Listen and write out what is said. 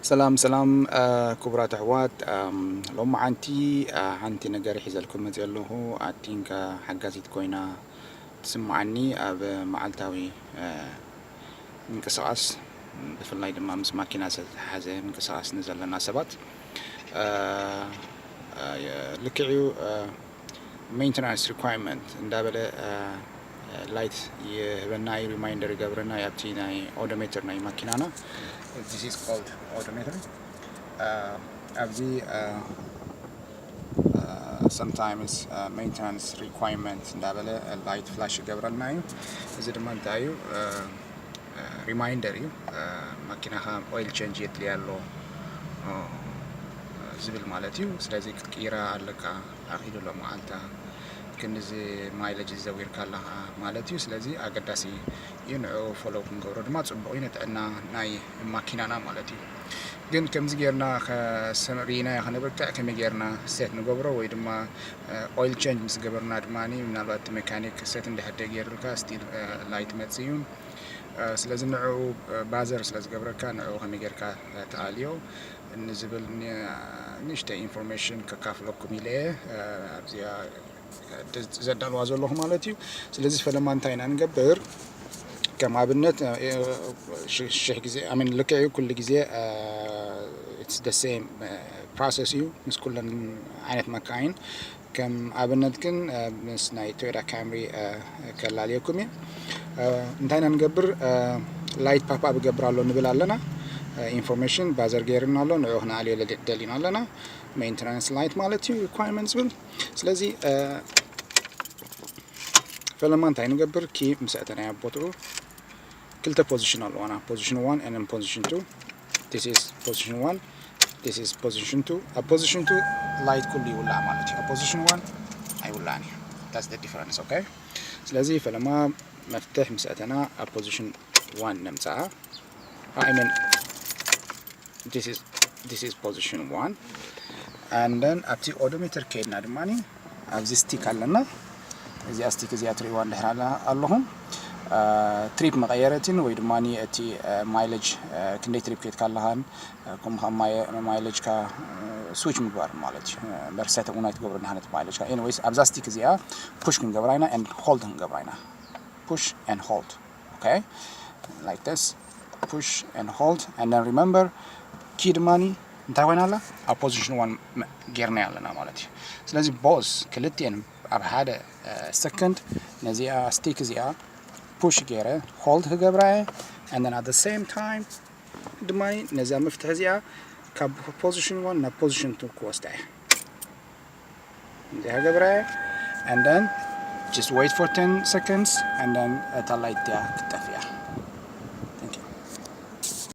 ሰላም ሰላም ክቡራት ኣሕዋት፣ ሎማዓንቲ ሓንቲ ነገር ሒዘልኩም መፅእ ኣለኹ። ኣቲንካ ሓጋዚት ኮይና ትስምዓኒ ኣብ መዓልታዊ ምንቅስቃስ፣ ብፍላይ ድማ ምስ ማኪና ዝተተሓዘ ምንቅስቃስ ንዘለና ሰባት። ልክዕ እዩ። Maintenance requirement እንዳበለ ላይት ይህበና እዩ፣ ሪማይንደር ይገብረና እዩ ኣብቲ ናይ ኦዶሜተር ናይ ማኪናና። This is called odometer። ኣብዚ sometimes maintenance requirement እንዳበለ ላይት ፍላሽ ይገብረልና እዩ። እዚ ድማ እንታይ እዩ? ሪማይንደር እዩ። ማኪናኻ ኦይል ቸንጅ የድልያ ኣሎ ዝብል ማለት እዩ። ስለዚ ክትቅይራ ኣለካ፣ ኣኺሉ ኣሎ መዓልታ ክንዚ ማይለጅ ዘዊርካ ኣለኻ ማለት እዩ። ስለዚ ኣገዳሲ እዩ፣ ንዑ ፎሎ ክንገብሮ ድማ ፅቡቅ እዩ ንጥዕና ናይ ማኪናና ማለት እዩ። ግን ከምዚ ጌርና ሪኢናዮ ከነብቅዕ ከመይ ጌርና ሴት ንገብሮ ወይ ድማ ኦይል ቸንጅ ምስ ገበርና ድማ ምናልባት እቲ ሜካኒክ ሴት እንድሕር ደገይሩልካ ስቲል ላይት መፅእ እዩ። ስለዚ ንዕኡ ባዘር ስለ ዝገብረካ ንዕኡ ከመይ ጌርካ ትኣልዮ ንዝብል ንእሽተይ ኢንፎርሜሽን ከካፍለኩም ኢለ እየ። ኣብዚኣ ዘዳልዋ ዘለኹ ማለት እዩ። ስለዚ ፈለማ እንታይ ኢና ንገብር? ከም ኣብነት ሽሕ ግዜ ኣሚን ልክዕ እዩ፣ ኩሉ ግዜ it's the same process እዩ ምስ ኩለን ዓይነት መካይን። ከም ኣብነት ግን ምስ ናይ ቶዮታ ካምሪ ከላልየኩም እየ። እንታይ ኢና ንገብር? ላይት ፓፕ ኣፕ ይገብር ኣሎ ንብል ኣለና። ኢንፎርሜሽን ባዘር ገይርና ኣሎ፣ ንዑ ክነኣልዮ ደሊና ኣለና። ሜንተናንስ ላይት ማለት እዩ፣ ሪኳርመንት ዝብል። ስለዚ ፈለማ እንታይ ንገብር? ኪ ምስ ኣተናዮ ኣብ ቦትኡ ክልተ ፖዚሽን ኣለዋና፣ ፖዚሽን ዋን and ፖዚሽን ቱ። This is position one, this is position two። ኣብ ፖዚሽን ቱ ላይት ኩሉ ይውላዕ ማለት እዩ፣ ኣብ ፖዚሽን ዋን ኣይውላዕን እዩ። That's the difference። ኦኬ፣ ስለዚ ፈለማ መፍትሕ ምስ ኣተና ኣብ ፖዚሽን ዋን ነምፅኣ። I mean this is position one። And then ኣብቲ ኦዶሜተር ከይድና ድማ ኣብዚ ስቲክ ኣለና። እዚኣ ስቲክ እዚኣ ትሪእዋ እንድሕር ኣለኹም፣ ትሪፕ መቐየረትን ወይ ድማ እቲ ማይለጅ ክንደይ ትሪፕ ከይድካ ኣለኻን ከምኡ ከዓ ማይለጅካ ስዊች ምግባር ማለት እዩ። እምበር ሴት እውን ኣይትገብሩ እንድሓነት ማይለጅካ። ኤኒዌይስ ኣብዛ ስቲክ እዚኣ ፑሽ ክንገብራ ኢና and ሆልድ ክንገብራ ኢና። Push and hold። Okay, like this, push and hold and then remember ኪ ድማ እንታይ ኮይና ኣላ? ኣብ ፖዚሽን ዋን ጌርና ኣለና ማለት እዩ። ስለዚ ቦዝ ክልቲኤን ኣብ ሓደ ሰከንድ ነዚኣ ስቲክ እዚኣ ፑሽ ገይረ ሆልድ ክገብራ እየ። And then at the same time ድማ ነዚኣ መፍትሒ እዚኣ ካብ ፖዚሽን ዋን ናብ ፖዚሽን ቱ ክወስዳ እየ። እዚኣ ገብረ and then just wait for ten seconds and then እታ ላይት እያ ክትጠፍ።